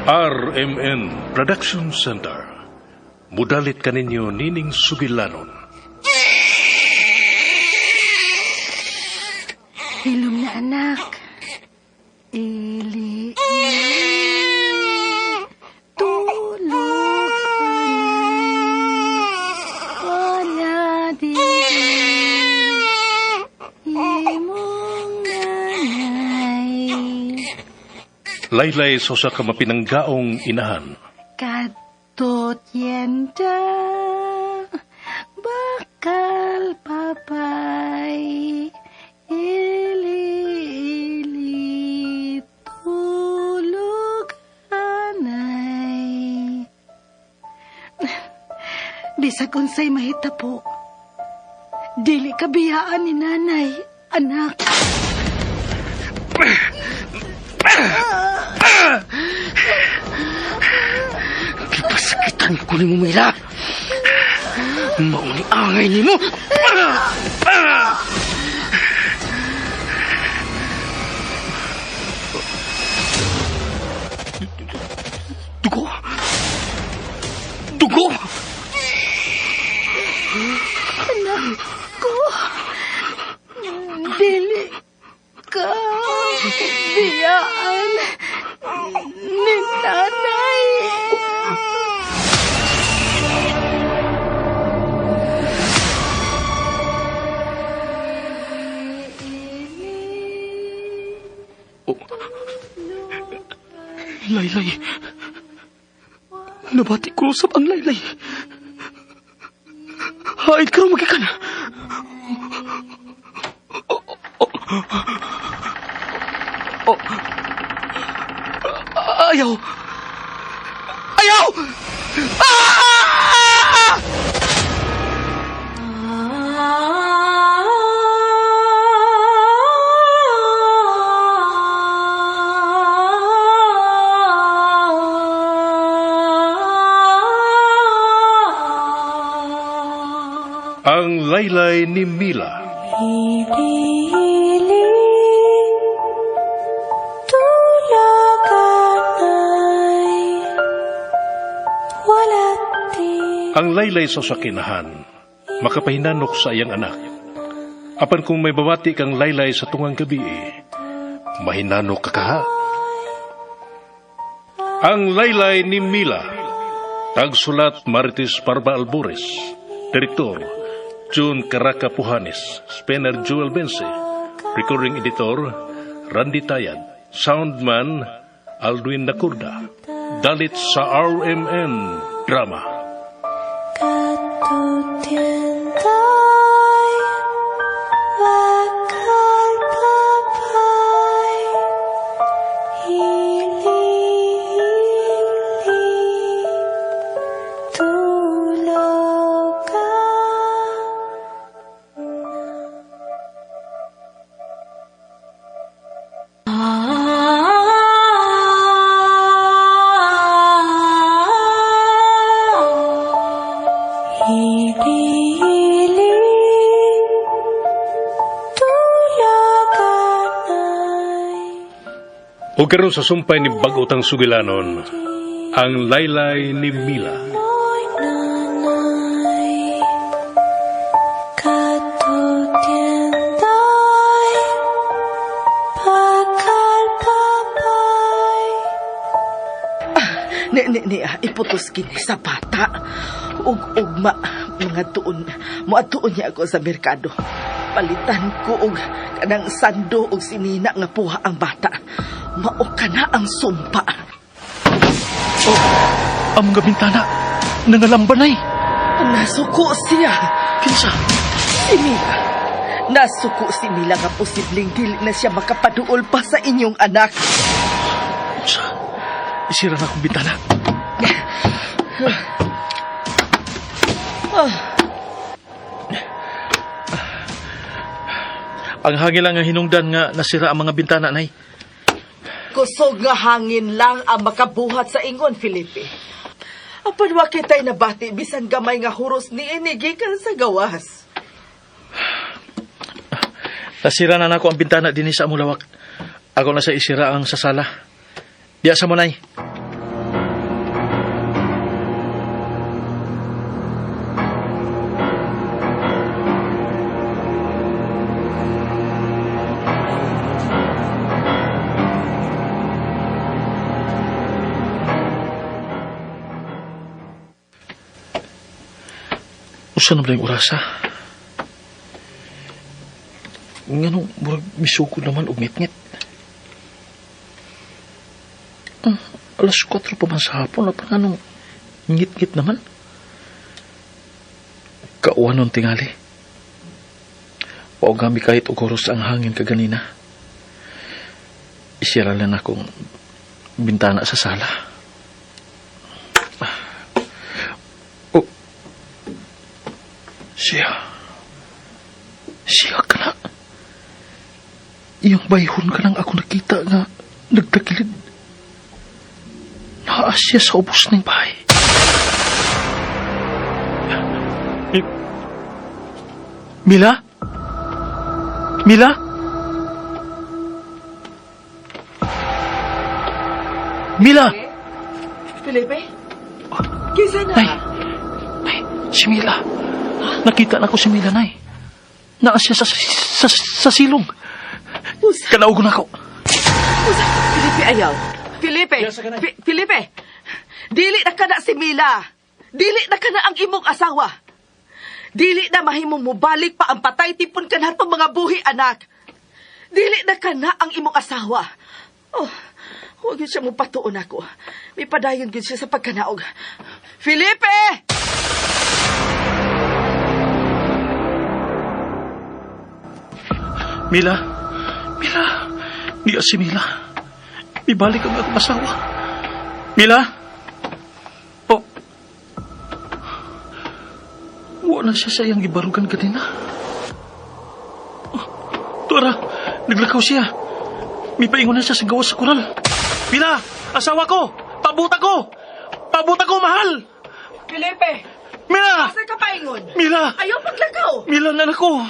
RMN Production Center. Mudalit kaninyo nining sugilanon. Hilom na anak. Ili, ili, tulog anay. Wala di imong nanay. Laylay sa usa ka mapinanggaong inahan. Kadtot yenda, bakal papay, ili, ili, tulog anay. Bisag unsay mahitabo, dili ka biyaan ni nanay, anak. Gipasakitan ko nimo, Mila. Mao ni angay nimo. Dugo. Dugo. Anak ko, dili ka biyaan ni nanay. Oh. Laylay. Nabati ko usab ang laylay. Hain karon magikan. Oh, oh, oh. Ayaw. Ayaw! Ah! Ang laylay ni Mila. Ili, tulog anay, wala di Ang laylay sa sakinahan, makapahinanok sa iyang anak. Apan kung may babati kang laylay sa tungang gabi, mahinanok ka kaha. Ang laylay ni Mila. Tagsulat Marites Parba Albores. Direktor June Caraca Puhanes. Spenner Joel Bense. Recording editor Randy Tayad. Soundman Aldwin Nakurda. Dalit sa RMN Drama. Katutientay, bakal papay, ili, ili, tulog ka. Ili, ili, tulog anay. O karon sa sumpay ni bag-otang sugilanon, ang laylay ni Mila. Oy, nanay, katutientay, bakal papay. Ni, ni, ni, iputos kini sa bata. Ug ugma, mga tuon, moadtuon niya ako sa merkado. Palitan ko og kanang sando og sinina nga puha ang bata. Mao ka na ang sumpa. Oh, ang mga bintana, nangalambanay. Nasuko siya. Kinsa? Si Mila. Nasuko si Mila nga posibleng dili na siya makapaduol pa sa inyong anak. Unsa? Isira na akong bintana. Ang hangin lang nga hinungdan nga nasira ang mga bintana, nay. Kusog nga hangin lang ang makabuhat sa ingon, Felipe. Apan wa kita'y nabati bisan gamay nga huros ni gikan sa gawas. Nasira na nako ang bintana dinhi sa among lawak. Ako na sa isira ang sa sala. Diya sa mo, nay. Usa na ba yung orasa? Nganong murag misukod naman og ngit-ngit. 4:00 pa man sa hapon, apan nganong ngit-ngit naman? Kauwan nun tingali. Wa gami kahit og oras ang hangin kaganina. Isira lang akong bintana sa sala. Oh. Siya. Siya ka na. Iyang bayhon ka lang ako nakita nga nagtagilid. Naa siya sa ubos ng bahay. Mila? Mila? Mila! Felipe? Kinsa na? Nay! Nay, si Mila. Nakita na ko si Mila, Nay. Naa siya sa silong. Kanaog na ko. Felipe, ayaw. Felipe! Yes, ka na. Felipe! Dili na ka na si Mila. Dili na ka na ang imong asawa. Dili na mahimong mubalik pa ang patay tipon ka na itong mga buhi, anak. Dili na ka na ang imong asawa. Oh, huwag yun siya mupatuon ako. May padayon yun siya sa pagkanaog. Felipe! Mila! Mila! Niya si Mila. Ibalik ang akong asawa. Mila! Oh. Wala siya sa iyang gibarugan kanina. Oh, tuara, naglakaw siya. May paingon na siya sa gawas sa kural. Mila! Asawa ko! Pabuta ko! Pabuta ko, mahal! Felipe! Mila! Asa ka paingon? Mila! Ayaw paglakaw! Mila, nanak ko!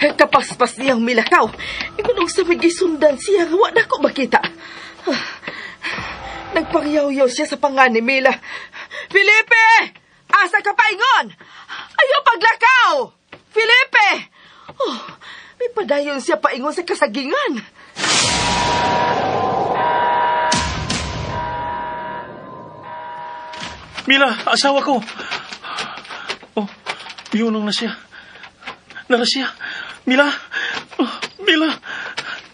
Kapaspas niyang milakaw. Ingon sa may gisundan siya, wa na ko makita. Nagpangyaw-yaw siya sa pangan ni Mila. Felipe! Asa ka paingon? Ayaw paglakaw! Felipe! Oh, may padayon siya paingon sa kasagingan. Mila, asawa ko. Oh, yunong na siya. Nara siya. Mila! Oh, Mila!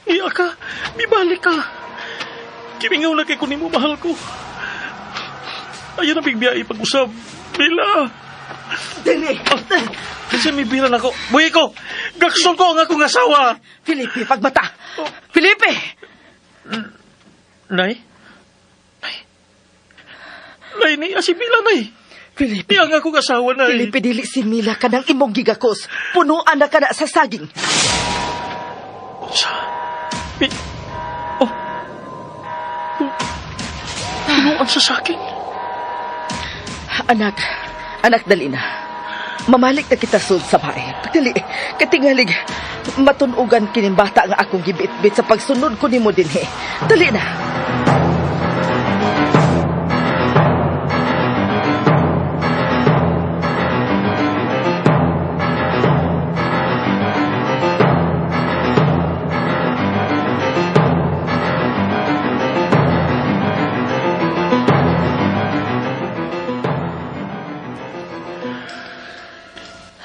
Niya ka! Mibalik ka! Kimingaw na kay kunin mo, mahal ko. Ayaw na bigbiya ipag-usap. Mila! Dili! Oh, kasi may bira na ko. Buhi ko! Gaksol ko ang akong asawa! Felipe, pagbata! Felipe! Nay? Nay? Nay, niya si Mila, Nay! Felipe! Niya ang akong asawa, Nay! Felipe, dili si Mila kanang imong gigakos. Punuan na ka na sa saging. Sa... Oh. Punuan sa saging? Anak, anak, dali na. Mamalik na kita sud sa bahay. Dali, katingalig, matunugan kining bata nga akong gibit-bit sa pagsunod ko nimo dinhi. Dali na.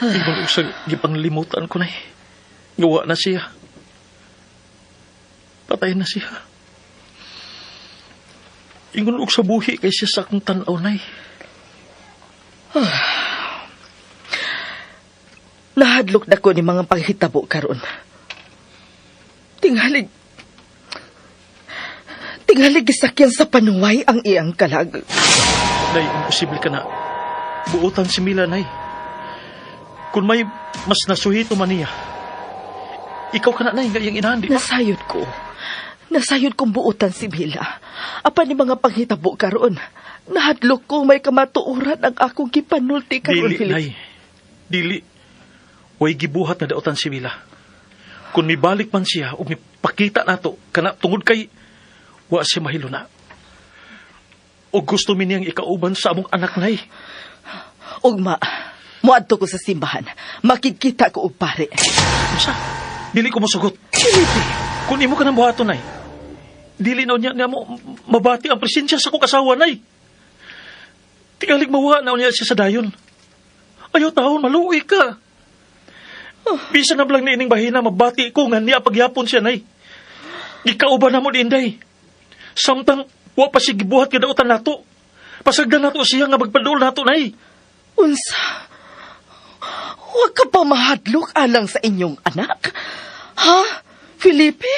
Ibang usag gipanglimutan ko na eh. Gawa na siya. Patay na siya. Ingon og sa buhi kay siya sa akong tan-aw, Nay. Nahadlok na ko ni mga panghitabo karon. Tingalig. Tingalig gisakyan sa panuway ang iyang kalag. Nay, imposible ka na. Buotan si Mila, Nay. Kung may mas nasuhito man niya, ikaw ka na, Nay, nga iyang inahan, di ba? Nasayod ko. Nasayod kong buotan si Mila. Apan ni mga panghitabo karon. Nahadlok ko may kamatuoran ang akong gipanulti karon, Dili, Felix. Nay. Dili. Way gibuhat na daotan si Mila. Kung mibalik man siya o mipakita nato, kana tungod kay wa siya mahiluna. O gusto mi niyang ikauban sa among anak, Nay. Ugma, muadto ko sa simbahan. Makikita ko og pare. Unsa? Dili ko mosugot. Felipe, Kung imo ka nang buhaton, Nay, dili na niya mo mabati ang presensya sa akong asawa, Nay. Tingalig mawa na unya siya sa dayon. Ayaw taon, maluoy ka. Bisan na lang ni ining bahina, mabati ko nga niya pagyapon siya, nay. Gikauban na mo ni Inday. Samtang, wa pa siya gibuhat kadautan nato. Pasagdan nato siya nga magpaduol nato, nay. Unsa? Huwag ka pa mahadlok alang sa inyong anak? Ha, Felipe?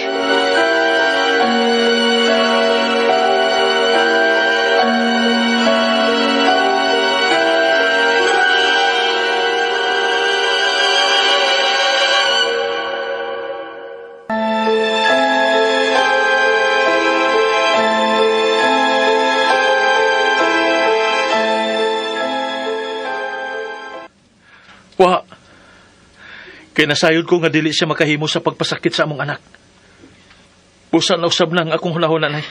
Wa. Kay nasayod ko nga dili siya makahimo sa pagpasakit sa among anak. Busa na usab na ang akong hunahuna, nay.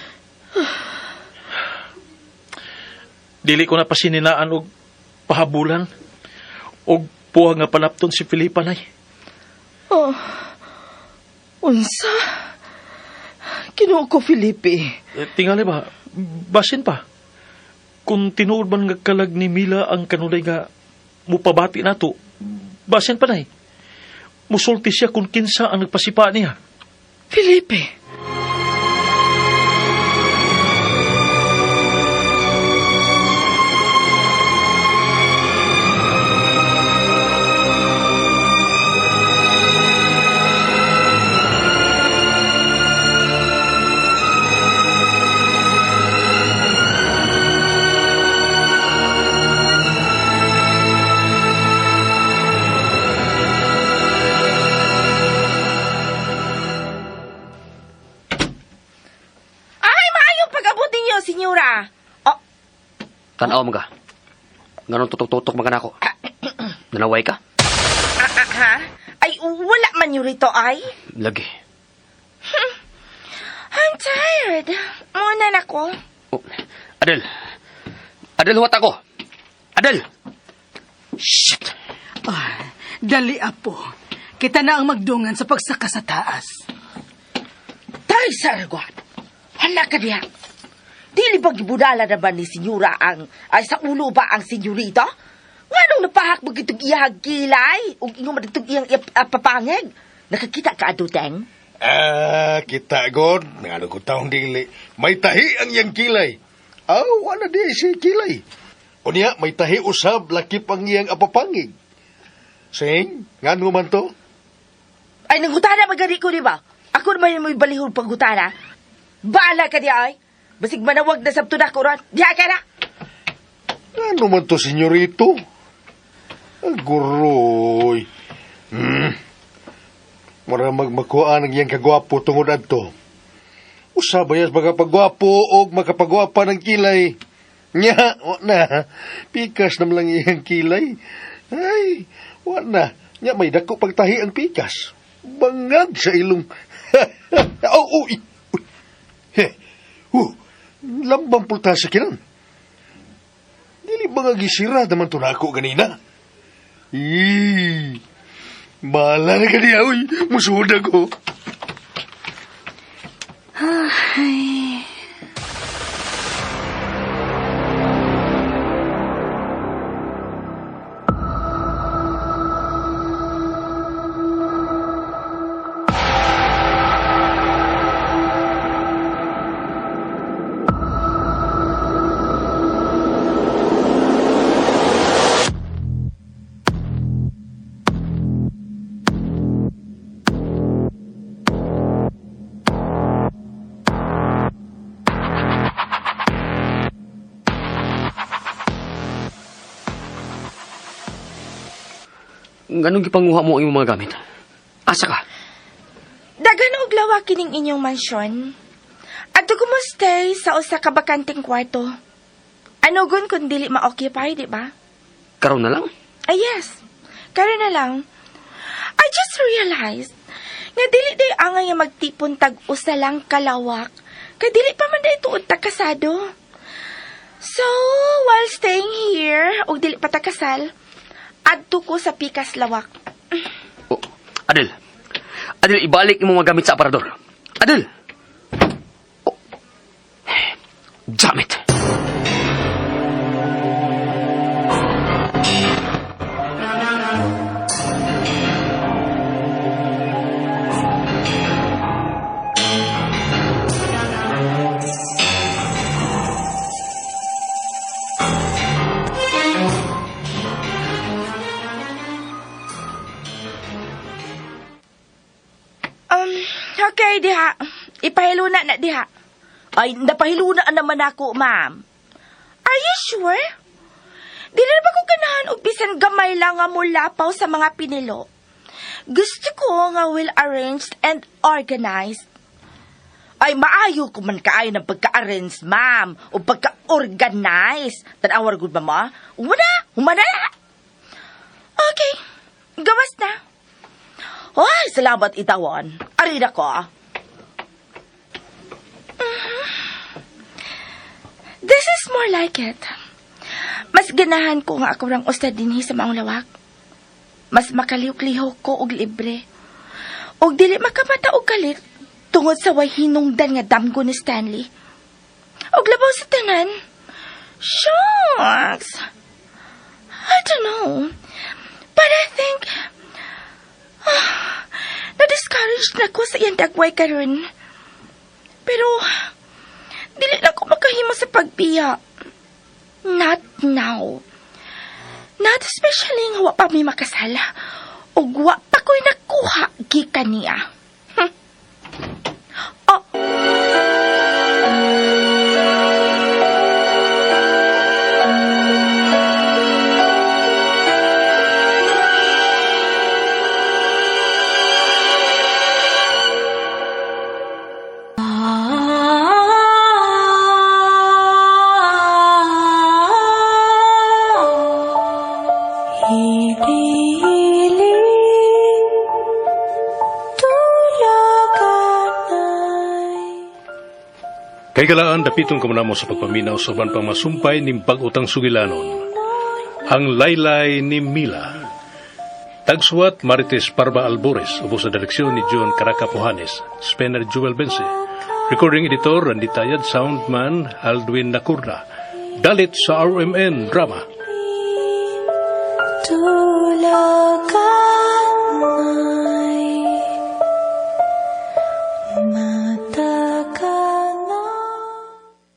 Dili ko na pasininaan og pahabulan og puha nga panapton si Filipa, nay. Oh, unsa? Kinuo ko, Felipe. Eh, tingali ba, basin pa. Kung tinuod man nga kalag ni Mila ang kanunay nga mupabati nato, basin pa, nay. Musulti siya kung kinsa ang nagpasipa niya. Felipe. Ay, maayong pag-abot ninyo, senyora. Oh, Tanaw mo ka. Ganon tutok-tutok mga nako. Nanaway ka? ha? Ay, wala man yun rito, ay. Lagi. I'm tired. Muna na ko. Oh, Adel. Adel, huwat ako. Adel! Shit! Ah, dali, apo. Kita na ang magdungan sa pagsaka sa taas. Tay, sargwat. Hala ka diha. Dili ba gibudala na ba ni senyora ang, ay sa ulo ba ang senyorita? Nganong napahak mo gitong iyang kilay? Ug ingon man ditong iyang papangeg? Nakakita ka, Aduteng? Ah, kita god. Ngano ko taong dili. May tahi ang iyang kilay. Aw, wala di si kilay. Unya, may tahi usab lakip ang iyang apapangig. Sing, ngano man to? Ay, nangutana magani ko, di ba? Ako naman yung may balihon pangutana. Baala ka di ay. Basig manawag na sabto na ko ron. Diha ka na. Ngano man to, senyorito? Aguroy. Mara magmakuan ang iyang kagwapo tungod adto. Usabay as makapagwapo og makapagwapa ng kilay. Nya, wa na. Pikas naman lang iyang kilay. Ay, wa na. Nya, may dako pagtahi ang pikas. Bangag sa ilong. Oh, uy. Uy. He, lambang pulta sa kinan. Dili ba nga gisira naman to nako ganina? Ih, bahala na ka niya, uy. Musuod ako. Ay. Ganong gipanguha mo ang imong mga gamit? Asa ka? Daghan og lawa kining inyong mansyon. Adto ko mo stay sa usa ka bakanteng kwarto. Ano gun kung dili ma-occupy, di ba? Karon na lang? Ay, yes. Karon na lang. I just realized nga dili day angay nga magtipon tag usa lang kalawak. Kay dili pa man day tuod ta kasado. So, while staying here, ug dili pa ta kasal, adto ko sa pikas lawak. Oh, Adel. Adel, ibalik imong mga gamit sa aparador. Adel! Oh. Damn it! Okay, diha. Ipahiluna na diha. Ay, napahiluna naman ako, ma'am. Are you sure? Dili na ba ko ganahan og bisan gamay lang nga mulapaw sa mga pinilo? Gusto ko nga well arranged and organized. Ay, maayo ko man kaayo ng pagka-arrange, ma'am, o pagka-organize. Tanawar gud, ma'am, ah. Humana, humana. Okay, gawas na. Ay, salamat, itawan. Ari na ko, ah. This is more like it. Mas ganahan ko nga ako rang usta dinhi sa maong lawak. Mas makalihok-lihok ko og libre. Og dili makamata og kalit tungod sa way hinungdan nga damgo ni Stanley. Og labaw sa tanan. Shucks! I don't know. But I think na-discouraged na ko sa iyang dagway karon. Pero dili na ko makahimo sa pagbiya. Not now. Not especially nga wa pa mi makasala. Ug wa pa ko'y nakuha gikan niya. Oh. Kay galaan, dapiton ka mo sa pagpaminaw sa uban pang masumpay ning bag-utang sugilanon. Ang Laylay ni Mila. Tagsuwat Marites Parba Albores, ubos sa direksyon ni John Caracapuhanes, Spencer Jewel Bense. Recording editor Randy Tayad, soundman Aldwin Nakurda. Dalit sa RMN Drama. Tulagan.